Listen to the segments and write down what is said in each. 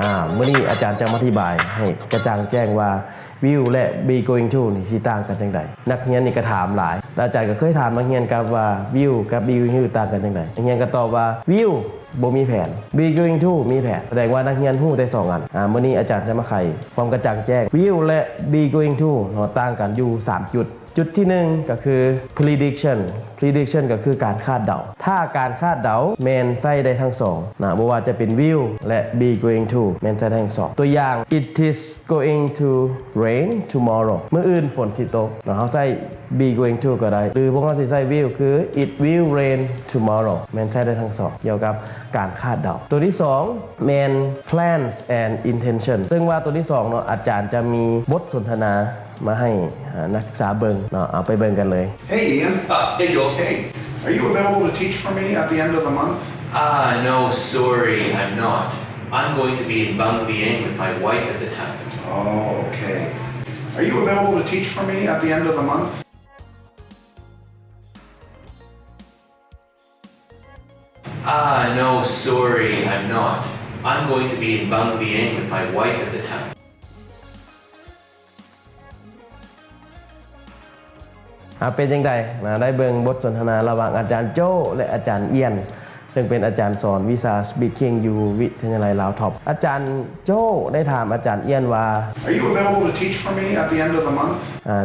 ອ່າ ມື້ນີ້ອາຈານຈະມາອະທິບາຍໃຫ້ກະຈ່າງແຈ້ງວ່າ will ແລະ be going to ນີ້ຊິຕ່າງກັນຈັ່ງໃດ. ນັກຮຽນນີ້ກະຖາມຫຼາຍ ແລະອາຈານກະເຄີຍຖາມນັກຮຽນກັບວ່າ will ກັບ be going to ຕ່າງກັນຈັ່ງໃດ. ນັກຮຽນກະຕອບວ່າ will ບໍ່ມີແຜນ, be going to ມີແຜນ. ສະແດງວ່ານັກຮຽນຮູ້ແຕ່ສອງອັນ. ອ່າ ມື້ນີ້ອາຈານຈະມາໄຂຄວາມກະຈ່າງແຈ້ງ will ແລະ be going to ເນາະ ຕ່າງກັນຢູ່ສາມຈຸດ. ຈຸດທີໜຶ່ງກະຄື prediction. Prediction ກະຄືການຄາດເດົາ. ຖ້າການຄາດເດົາແມ່ນໃຊ້ໄດ້ທັງສອງນະ, ບໍ່ວ່າຈະເປັນ will ແລະ be going to ແມ່ນໃຊ້ໄດ້ທັງສອງ. ຕົວຢ່າງ It is going to rain tomorrow. ມື້ອື່ນຝົນຊິຕົກເນາະ, ເຮົາໃຊ້ be going to ກະໄດ້ ຫຼືພວກເຮົາຊິໃຊ້ will ຄື It will rain tomorrow ແມ່ນໃຊ້ໄດ້ທັງສອງ ກ່ຽວກັບການຄາດເດົາ. ຕົວທີສອງແມ່ນ plans and intention ເຊິ່ງວ່າຕົວທີສອງເນາະ ອາຈານຈະມີບົດສົນທະນາ ມາໃຫ້ນັກສຶກສາເບິ່ງເນາະ. ເອົາໄປເບິ່ງກັນເລີຍ. Hey, Ian. Ah, hey, Joel. Hey, are you available to teach for me at the end of the month? Ah, no, sorry, I'm not. I'm going to be in Bang Vieng with my wife at the time. Oh, okay. Are you available to teach for me at the end of the month? Ah, no, sorry, I'm not. I'm going to be in Bang Vieng with my wife at the time. ເປັນຈັ່ງໃດ ໄດ້ເບິ່ງບົດສົນທະນາລະຫວ່າງອາຈານໂຈ້ ແລະ ອາຈານອຽນ ເຊິ່ງເປັນອາຈານສອນວິຊາ Speaking ຢູ່ວິທະຍາໄລລາວທັອບ. ອາຈານໂຈ້ໄດ້ຖາມອາຈານອຽນວ່າ Are you available to teach for me at the end of the month?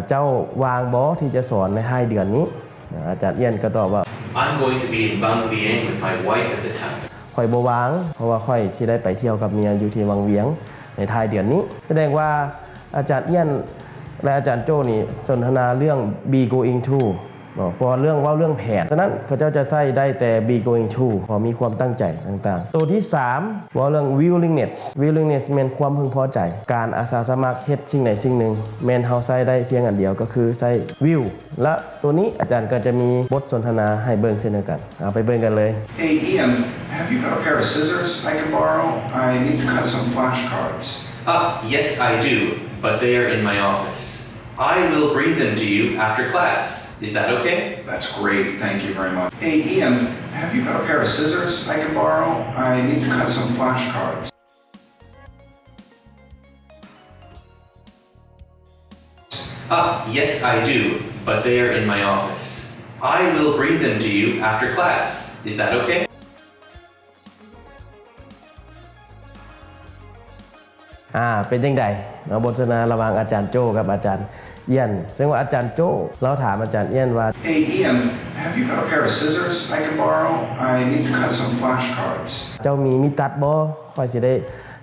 ເຈົ້າວ່າງບໍ່ທີ່ຈະສອນໃນທ້າຍເດືອນນີ້? ອາຈານອຽນກະຕອບວ່າ I'm going to be in Bang Vieng with my wife at the time. ຂ້ອຍບໍ່ວ່າງ ເພາະວ່າຂ້ອຍຊິໄດ້ໄປທ່ຽວກັບເມຍຢູ່ທີ່ວັງວຽງໃນທ້າຍເດືອນນີ້. ສະແດງວ່າອາຈານອຽນ ແລະ ອາຈານໂຈ້ນີ້ສົນທະນາເລື່ອງ be going to ເນາະ ເພາະວ່າເລື່ອງ ເວົ້າເລື່ອງແຜນ. ສະນັ້ນເຂົາເຈົ້າຈະໃຊ້ໄດ້ແຕ່ be going to ເພາະມີຄວາມຕັ້ງໃຈຕ່າງໆ. ໂຕທີສາມ ເວົ້າເລື່ອງ willingness. Willingness ແມ່ນຄວາມເພິ່ງພໍໃຈ. ການອາສາສະໝັກເຮັດສິ່ງໃດສິ່ງໜຶ່ງ ແມ່ນເຮົາໃຊ້ໄດ້ພຽງອັນດຽວ ກະຄືໃຊ້ will. ລະໂຕນີ້ອາຈານກະຈະມີບົດສົນທະນາໃຫ້ເບິ່ງເຊັ່ນດຽວກັນ. ເອົາໄປເບິ່ງກັນເລີຍ. Hey Ian, have you got a pair of scissors I can borrow? I need to cut some flashcards. Ah, yes I do, but they are in my office. I will bring them to you after class. Is that okay? That's great, thank you very much. Hey Ian, have you got a pair of scissors I can borrow? I need to cut some flashcards. Ah, yes I do, but they are in my office. I will bring them to you after class. Is that okay? ອ່າ ເປັນຈັ່ງໃດເນາະ ບົດສົນທະນາລະຫວ່າງອາຈານໂຈ້ກັບອາຈານອຽນ ເຊິ່ງວ່າອາຈານໂຈ້ລາວຖາມອາຈານອຽນວ່າ Hey Ian, have you got a pair of scissors I can borrow? I need to cut some flashcards. ເຈົ້າມີມີດຕັດບໍ່? ຂ້ອຍຊິໄດ້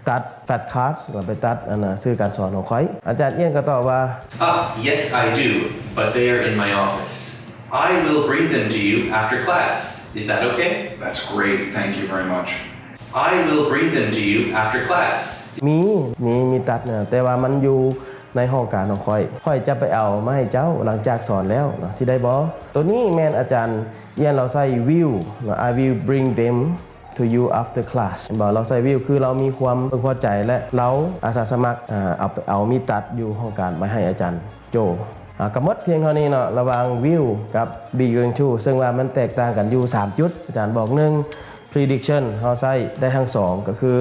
ຕັດ flashcard ເພື່ອໄປຕັດອັນນ່າ ສື່ການສອນຂອງຂ້ອຍ. ອາຈານອຽນກະຕອບວ່າ Ah, yes I do, but they are in my office. I will bring them to you after class. Is that okay? That's great, thank you very much. I will bring them to you after class. ມີ ມີມີດຕັດນະ ແຕ່ວ່າມັນຢູ່ໃນຫ້ອງການຂອງຂ້ອຍ. ຂ້ອຍຈະໄປເອົາມາໃຫ້ເຈົ້າຫຼັງຈາກສອນແລ້ວນະ ຊິໄດ້ບໍ່? ໂຕນີ້ແມ່ນອາຈານອຽນລາວໃຊ້ will ນະ I will bring them to you after class ເຫັນບໍ່? ລາວໃຊ້ will ຄືລາວມີຄວາມເພິ່ງພໍໃຈ ແລະ ລາວອາສາສະໝັກ ເອົາ ເອົາມີດຕັດຢູ່ຫ້ອງການໄປໃຫ້ອາຈານໂຈ້. ກະໝົດພຽງເທົ່ານີ້ເນາະ ລະຫວ່າງ will ກັບ be going to ເຊິ່ງວ່າມັນແຕກຕ່າງກັນຢູ່ສາມຈຸດ. ອາຈານບອກ ໜຶ່ງ prediction ເຮົາໃຊ້ໄດ້ທັງສອງ ກະຄື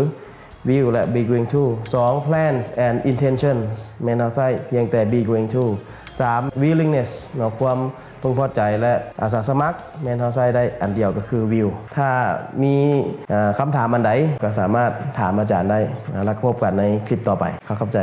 will ແລະ be going to. ສອງ plans and intentions ແມ່ນເຮົາໃຊ້ພຽງແຕ່ be going to. ສາມ willingness ເນາະ ຄວາມເພິ່ງພໍໃຈ ແລະ ອາສາສະໝັກ ແມ່ນເຮົາໃຊ້ໄດ້ອັນດຽວ ກະຄື will. ຖ້າມີຄຳຖາມອັນໃດ ກະສາມາດຖາມອາຈານໄດ້. ແລ້ວກະພົບກັນໃນຄລິບຕໍ່ໄປ. ຂໍຂອບໃຈ.